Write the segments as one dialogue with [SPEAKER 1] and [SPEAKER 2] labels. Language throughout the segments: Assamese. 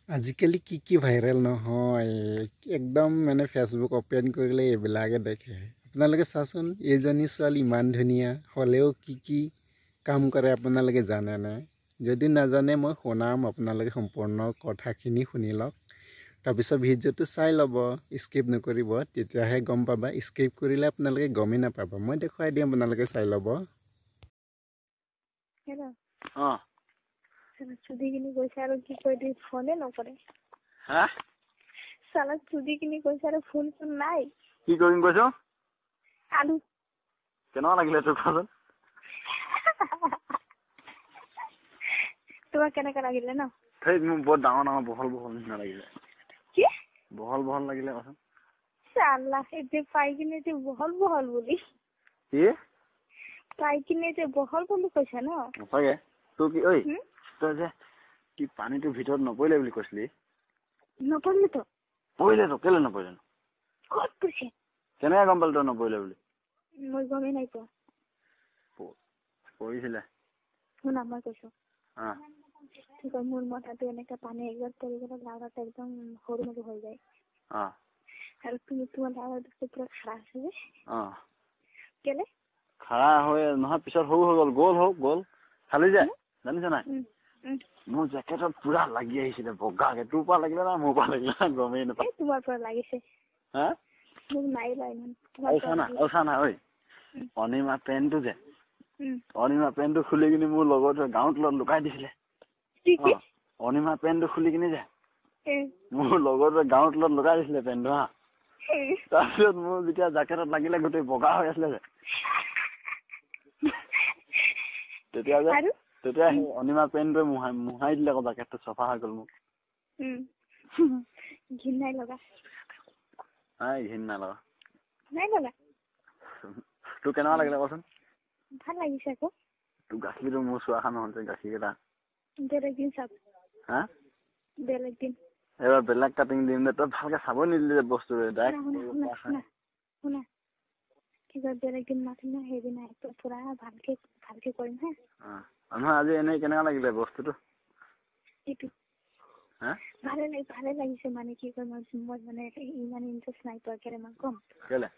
[SPEAKER 1] আজিকালি কি কি ভাইৰেল নহয়, একদম মানে ফেচবুক অ'পেন কৰিলে এইবিলাকে দেখে। আপোনালোকে চাচোন, এইজনী ছোৱালী ইমান ধুনীয়া হ'লেও কি কি কাম কৰে আপোনালোকে জানেনে? যদি নাজানে মই শুনাম, আপোনালোকে সম্পূৰ্ণ কথাখিনি শুনি লওক, তাৰপিছত ভিডিঅ'টো চাই ল'ব, স্কিপ নকৰিব, তেতিয়াহে গম পাবা। স্কিপ কৰিলে আপোনালোকে গমেই নাপাব। মই দেখুৱাই দিম, আপোনালোকে চাই ল'ব।
[SPEAKER 2] অঁ,
[SPEAKER 3] চুদি কিনি কৈছে আৰু কি কৈ দি ফোনে নকৰে।
[SPEAKER 2] হা,
[SPEAKER 3] চালা চুদি কিনি কৈছে আৰু ফোন চোন নাই।
[SPEAKER 2] কি কৰিম কৈছ?
[SPEAKER 3] আলু
[SPEAKER 2] কেনেকুৱা লাগিলে তোৰ কচোন?
[SPEAKER 3] তোমাক কেনেকুৱা লাগিলে ন?
[SPEAKER 2] ধেই, মোৰ বৰ ডাঙৰ ডাঙৰ বহল বহল নিচিনা লাগিলে।
[SPEAKER 3] কি
[SPEAKER 2] বহল বহল লাগিলে কচোন?
[SPEAKER 3] চালা এতিয়া পাই কিনে যে বহল বহল বুলি।
[SPEAKER 2] কি
[SPEAKER 3] পাই কিনে যে বহল বুলি কৈছা ন?
[SPEAKER 2] সঁচাকে তোৰ কি ঐ, তই যে কি পানীটোৰ ভিতৰত নপৰিলে বুলি কৈছিলি?
[SPEAKER 3] নপৰিলে তো।
[SPEAKER 2] পৰিলে তো, কেলে নপৰিলে?
[SPEAKER 3] ক'ত কৈছে?
[SPEAKER 2] কেনেকে গম পালি তই নপৰিলে বুলি?
[SPEAKER 3] মই গমেই নাই পোৱা।
[SPEAKER 2] পৰিছিলে।
[SPEAKER 3] শুনা, মই কৈছো কি কয়, মোৰ মাথাটো এনেকে পানী একবাৰ পৰি গ'লে লাউৰাটো একদম সৰু সৰু হৈ যায়। আৰু তুমি তোমাৰ লাউৰাটো পুৰা খাৰা আছে যে। কেলে
[SPEAKER 2] খাৰা হৈ নহয়, পিছত সৰু হৈ গ'ল, গ'ল হওক গ'ল খালি যে, জানিছ নাই? মোৰ জেকেটত পুৰা লাগি আহিছিলে বগাকে। তোৰ পৰা লাগিলে না মোৰ পৰা লাগিলে না গমেই নাপাওঁ।
[SPEAKER 3] তোমাৰ পৰা লাগিছে।
[SPEAKER 2] হা,
[SPEAKER 3] মোক নাই লোৱা ইমান।
[SPEAKER 2] আৰু চা না ঐ, অনিমা পেণ্টটো যে, অনিমা পেণ্টটো খুলি কিনি মোৰ লগৰটোৱে গাঁৱত লুকাই দিছিলে। অনিমা পেণ্টটো খুলি কিনি যে মোৰ লগৰটোৱে গাঁৱত লুকাই দিছিলে পেণ্টটো। হা, তাৰপিছত মোৰ যেতিয়া জেকেটত লাগিলে গোটেই বগা হৈ আছিলে যে, তেতিয়া যে তেতিয়া সেই অনিমা পেণ্টটোৱে মোহাৰি দিলে আকৌ, জেকেটটো চফা হৈ গ'ল মোৰ।
[SPEAKER 3] ঘিণ নাই লগা?
[SPEAKER 2] নাই, ঘিণ নাই লগা।
[SPEAKER 3] নাই লগা।
[SPEAKER 2] তোৰ কেনেকুৱা লাগিলে কচোন?
[SPEAKER 3] ভাল লাগিছে আকৌ।
[SPEAKER 2] তোৰ গাখীৰটো মোৰ চোৱা খান নহ'ল গাখীৰকেইটা।
[SPEAKER 3] বেলেগ দিন চাব।
[SPEAKER 2] হা,
[SPEAKER 3] বেলেগ দিন।
[SPEAKER 2] এইবাৰ বেলেগ কাটিং দিম দে, তই ভালকে চাব নিদিলি যে বস্তুটো।
[SPEAKER 3] শুনা শুনা, কি কয়, বেলেগ দিন মাতিম ন, সেইদিনা পুৰা ভালকে ভালকে কৰিম। হা,
[SPEAKER 2] নহয় আজি এনেই কেনেকুৱা লাগিলে বস্তুটো?
[SPEAKER 3] এইটো ভালে লাগি ভালে লাগিছে। মানে কি কয়, মই মানে ইমান ইণ্টাৰেষ্ট নাই পোৱা। কেলে মই কম,
[SPEAKER 2] কেলে?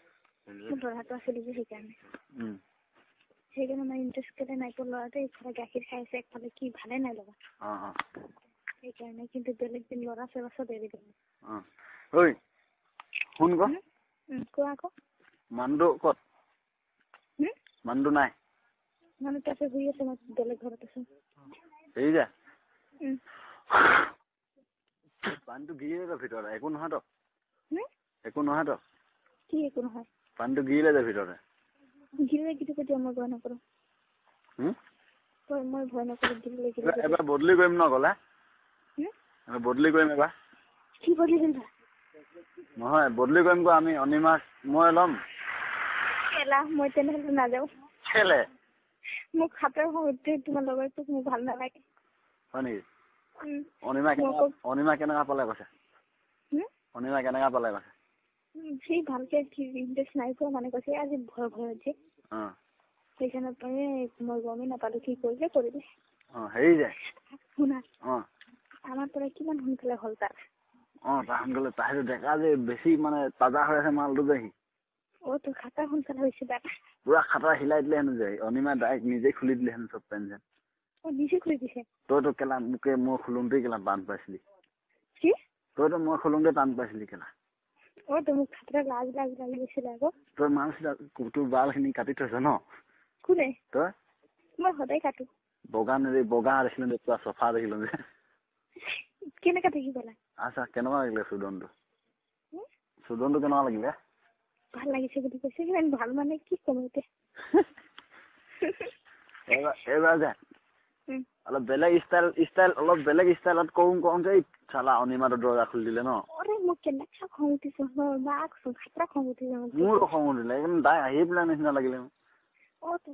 [SPEAKER 3] মোৰ ল'ৰাটো আছিলে যে, সেইকাৰণে সেইকাৰণে মই ইণ্টাৰেষ্ট কেলে নাই পোৱা। ল'ৰাটো এইফালে গাখীৰ খাই আছে, একফালে কি ভালে নাই লগা, সেইকাৰণে। কিন্তু বেলেগ দিন ল'ৰা চৰা চব এৰি দিম।
[SPEAKER 2] ঐ শুন ক।
[SPEAKER 3] কোৱা আকৌ।
[SPEAKER 2] মানুহটো ক'ত? মানুহটো নাই?
[SPEAKER 3] মানুহ তাতে শুই আছে, মই বেলেগ ঘৰত আছো।
[SPEAKER 2] হেৰি যে পানীটো গিৰিলে তো ভিতৰতে, একো নহয় তো? একো নহয় তো?
[SPEAKER 3] কি একো নহয়?
[SPEAKER 2] পানীটো গিৰিলে যে ভিতৰতে।
[SPEAKER 3] গিৰিলে গিৰিব দিয়া, মই ভয় নকৰো। মই ভয় নকৰো গিৰিলে গিৰিলে।
[SPEAKER 2] এবাৰ বদলি কৰিম ন গ'লে? বদলি কৰিম এবাৰ।
[SPEAKER 3] কি বদলি কৰিবা?
[SPEAKER 2] নহয়, বদলি কৰিম ক আমি। অনিমাক মই ল'ম।
[SPEAKER 3] কেলা, মই তেনেহ'লে নাযাওঁ।
[SPEAKER 2] কেলে?
[SPEAKER 3] মোক খাতৰ উঠে তোমাৰ লগৰটোক মোক ভাল নালাগে।
[SPEAKER 2] হয় নেকি? অনিমা অনিমা কেনেকুৱা পালে কৈছে? অনিমা কেনেকুৱা পালে কৈছে?
[SPEAKER 3] সি ভালকে ইণ্টাৰেষ্ট নাই পোৱা মানে কৈছে, আজি ভয় ভয়ত যে সেইকাৰণে মই গমেই নাপালো কি কৰিলে কৰিলে।
[SPEAKER 2] হেৰি যে
[SPEAKER 3] শুনা, আমাৰ পৰা কিমান সোনকালে হ'ল তাৰ।
[SPEAKER 2] তাৰ সোনকালে, তাইতো ডেকা যে বেছি মানে তাজা হৈ আছে মালটো যে সি।
[SPEAKER 3] অ, তো খাতা সোনকালে হৈছে তাৰ।
[SPEAKER 2] পুৰা খাতা হিলাই দিলে হেনো যে অনিমা, ডাইৰেক্ট নিজে খুলি দিলে হেনো চব পেন চেন।
[SPEAKER 3] অ, নিজে খুলি দিছে?
[SPEAKER 2] তইতো কেলা মোকে মই খুলোংতে কেলা টান পাইছিলি।
[SPEAKER 3] কি?
[SPEAKER 2] তইতো মই খুলোংতে টান পাইছিলি কেলা।
[SPEAKER 3] অ, তো মোক খাতৰা লাজ লাজ লাগি গৈছিলে আকৌ।
[SPEAKER 2] তই মাল তোৰ বালখিনি কাটি থৈছ ন?
[SPEAKER 3] কোনে?
[SPEAKER 2] তই?
[SPEAKER 3] মই সদায় কাটো।
[SPEAKER 2] বগা নেৰে, বগা দেখিলো যে, পুৰা চফা দেখিলো যে।
[SPEAKER 3] কেনেকা দেখি পালা?
[SPEAKER 2] আচ্ছা, কেনেকুৱা লাগিলে চুদনটো? চুদনটো কেনেকুৱা লাগিলে?
[SPEAKER 3] ভাল লাগিছে বুলি কৈছে। কিমান ভাল মানে কি ক'ম এতিয়া।
[SPEAKER 2] এইবাৰ যে অলপ বেলেগ ষ্টাইল ষ্টাইল অলপ বেলেগ ষ্টাইলত কৰো কওঁতে চালা অনিমাটো দৰ্জা খুলি দিলে ন।
[SPEAKER 3] অৰে মোক কেনেকা খং উঠিছে, মাক খাতৰা খং উঠিছে।
[SPEAKER 2] মোৰো খং উঠিলে, একদম দাই আহি পেলাই নিচিনা লাগিলে।
[SPEAKER 3] অ, তো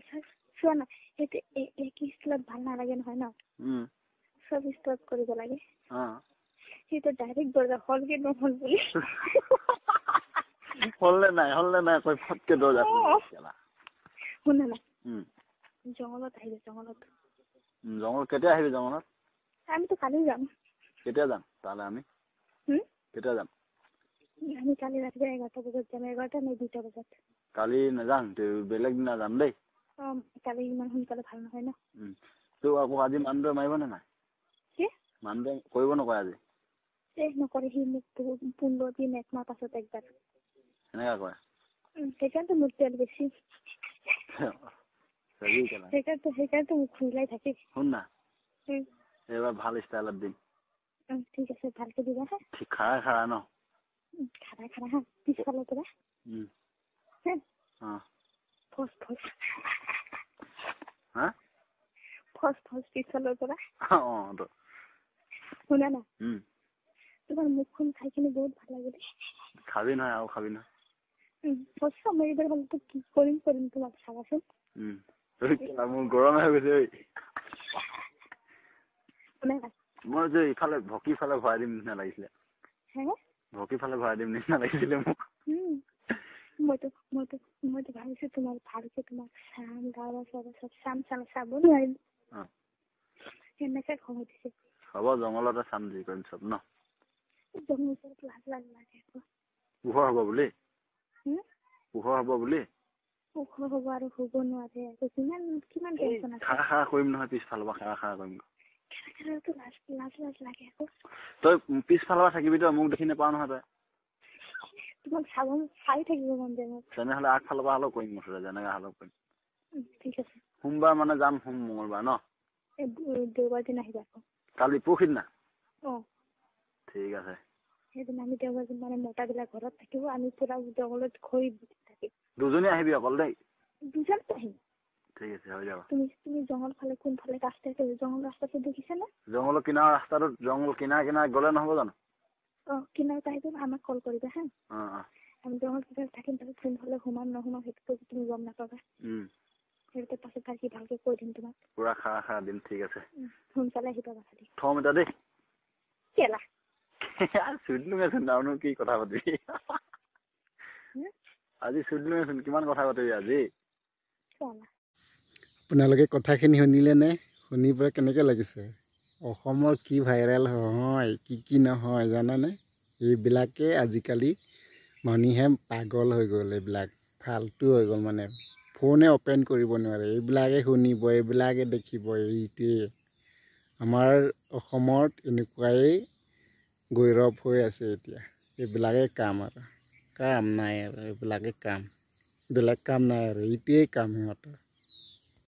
[SPEAKER 3] চোৱা না, সেইটো এক ষ্টাইলত ভাল নালাগে নহয় ন, চব ষ্টাইলত কৰিব লাগে। সেইটো ডাইৰেক্ট দৰ্জা হ'ল কি নহ'ল বুলি।
[SPEAKER 2] হ'ল নে নাই, হ'ল নে নাই কৈ ফটকে দৰ্জা খুলি।
[SPEAKER 3] শুনা না, জংঘলত আহিবি, জংঘলত।
[SPEAKER 2] জংঘল কেতিয়া আহিবি? জংঘলত
[SPEAKER 3] আমিতো কালি যাম।
[SPEAKER 2] কেতিয়া যাম তাহলে আমি? কেতিয়া যাম
[SPEAKER 3] আমি? কালি ৰাতিপুৱা 11টা বজাত যাম। 11টা নে 2টা বজাত?
[SPEAKER 2] কালি নাযাম, বেলেগ দিনা যাম দেই।
[SPEAKER 3] অ, কালি ইমান সোনকালে ভাল নহয় ন।
[SPEAKER 2] তো আকৌ আজি মানুহটোৱে মাৰিব নে নাই?
[SPEAKER 3] কি
[SPEAKER 2] মানুহটোৱে কৰিব নকৰে আজি?
[SPEAKER 3] এই নকৰে সি মোক, 15 দিন একমাহ পাছত একবাৰ
[SPEAKER 2] সেনেকা কৰে।
[SPEAKER 3] সেইকাৰণেতো মোৰ তেল বেছি, সেইকাৰণেতো মোক খুলাই থাকে।
[SPEAKER 2] শুন না, এইবাৰ ভাল ষ্টাইলত দিম।
[SPEAKER 3] ঠিক আছে, ভালকে দিবা হা।
[SPEAKER 2] ঠিক, খাৰা খাৰা ন?
[SPEAKER 3] খাৰা খাৰা হা, পিছফালৰ পৰা ফচ ফচ।
[SPEAKER 2] হা,
[SPEAKER 3] ফচ ফচ পিছফালৰ পৰা।
[SPEAKER 2] অ,
[SPEAKER 3] শুনা না, তোমাৰ মুখখন খাই কিনে বহুত ভাল লাগে।
[SPEAKER 2] খাবি নহয় আৰু খাবি নহয়।
[SPEAKER 3] সঁচা, মই এইবাৰ হ'লেতো কি কৰিম কৰিম তোমাক চাবাচোন।
[SPEAKER 2] মোৰ গৰম হৈ গৈছে। মই যে ইফালে ভকি ফালে ভৰাই দিম নিচিনা লাগিছিলে। ভকি ফালে ভৰাই দিম নিচিনা লাগিছিলে মোক।
[SPEAKER 3] মইতো ভাবিছো তোমাৰ ভালকে তোমাক চাম, গাৱা চাবা চব চাম, চাম, চাব নোৱাৰিম, সেনেকে খং উঠিছে।
[SPEAKER 2] হ'ব, জংঘলতে চাম, যি কৰিম চব ন।
[SPEAKER 3] জংঘলত লাজ লাজ লাগে।
[SPEAKER 2] পোহৰ হ'ব বুলি? পোহৰ হ'ব বুলি?
[SPEAKER 3] পোহৰ হ'ব আৰু শুব নোৱাৰে। কিমান কিমান টেনচন আছে।
[SPEAKER 2] খাৰা খাৰা কৰিম নহয়, পিছফালৰ পৰা খাৰা খাৰা কৰিম।
[SPEAKER 3] লাজ লাজ লাজ লাগে আকৌ।
[SPEAKER 2] তই পিছফালৰ পৰা থাকিবি, তই মোক দেখি নাপাৱ নহয় তই।
[SPEAKER 3] তোমাক চাব, চাই থাকিব মন যায় মোক।
[SPEAKER 2] তেনেহ'লে আগফালৰ পৰা হ'লেও কৰিম, মুঠতে যেনেকা হ'লেও কৰিম।
[SPEAKER 3] ঠিক আছে।
[SPEAKER 2] সোমবাৰ মানে যাম, সোম মঙলবাৰ ন?
[SPEAKER 3] দেওবাৰ দিনা আহিবা আকৌ।
[SPEAKER 2] কালি পৰহি দিনা?
[SPEAKER 3] অ।
[SPEAKER 2] ঠিক আছে।
[SPEAKER 3] সেইদিনা আমি দেওবাৰ মানে মতাবিলাক ঘৰত থাকিব, আমি পুৰা জংঘলত ঘূৰি থাকিম।
[SPEAKER 2] দুজনী আহিবি অকল দেই?
[SPEAKER 3] দুজন আহিম।
[SPEAKER 2] ঠিক আছে, হৈ যাব।
[SPEAKER 3] তুমি জংঘল ফালে কোনফালে ৰাস্তা আছে, জংঘল ৰাস্তাটো দেখিছা নে?
[SPEAKER 2] জংঘলৰ কিনাৰ ৰাস্তাটোত, জংঘল কিনাৰ কিনাৰ গ'লে নহ'ব জানো?
[SPEAKER 3] অ, কিনাৰত আহিব, আমাক কল কৰিবা হা।
[SPEAKER 2] অ অ।
[SPEAKER 3] আমি জংঘল কিনাৰত থাকিম, তাৰপিছত কোনফালে সোমাম নোসোমাম সেইটো তুমি গম নাপাবা। সেইটো পাছত ভালকে ভালকে কৈ দিম তোমাক।
[SPEAKER 2] পুৰা খাৰা খাৰা দিম, ঠিক আছে।
[SPEAKER 3] সোনকালে আহি পাবা খালি।
[SPEAKER 2] থম এটা দেই।
[SPEAKER 3] কেলা
[SPEAKER 2] চুদিলোঙেচোন, আৰুনো কি কথা পাতিবি আজি? চুদিলোঙেচোন, কিমান কথা পাতিবি আজি?
[SPEAKER 1] আপোনালোকে কথাখিনি শুনিলেনে? শুনি পেলাই কেনেকৈ লাগিছে? অসমৰ কি ভাইৰেল হয়, কি কি নহয় জানানে? এইবিলাকে আজিকালি মানুহে পাগল হৈ গ'ল, এইবিলাক ফাল্টু হৈ গ'ল, মানে ফোনে অ'পেন কৰিব নোৱাৰে, এইবিলাকে শুনিব, এইবিলাকে দেখিব। এইটোৱে আমাৰ অসমত এনেকুৱাই গৌৰৱ হৈ আছে এতিয়া। এইবিলাকে কাম আৰু কাম নাই আৰু, এইবিলাকে কাম, বেলেগ কাম নাই আৰু, এইটোৱেই কাম সিহঁতৰ।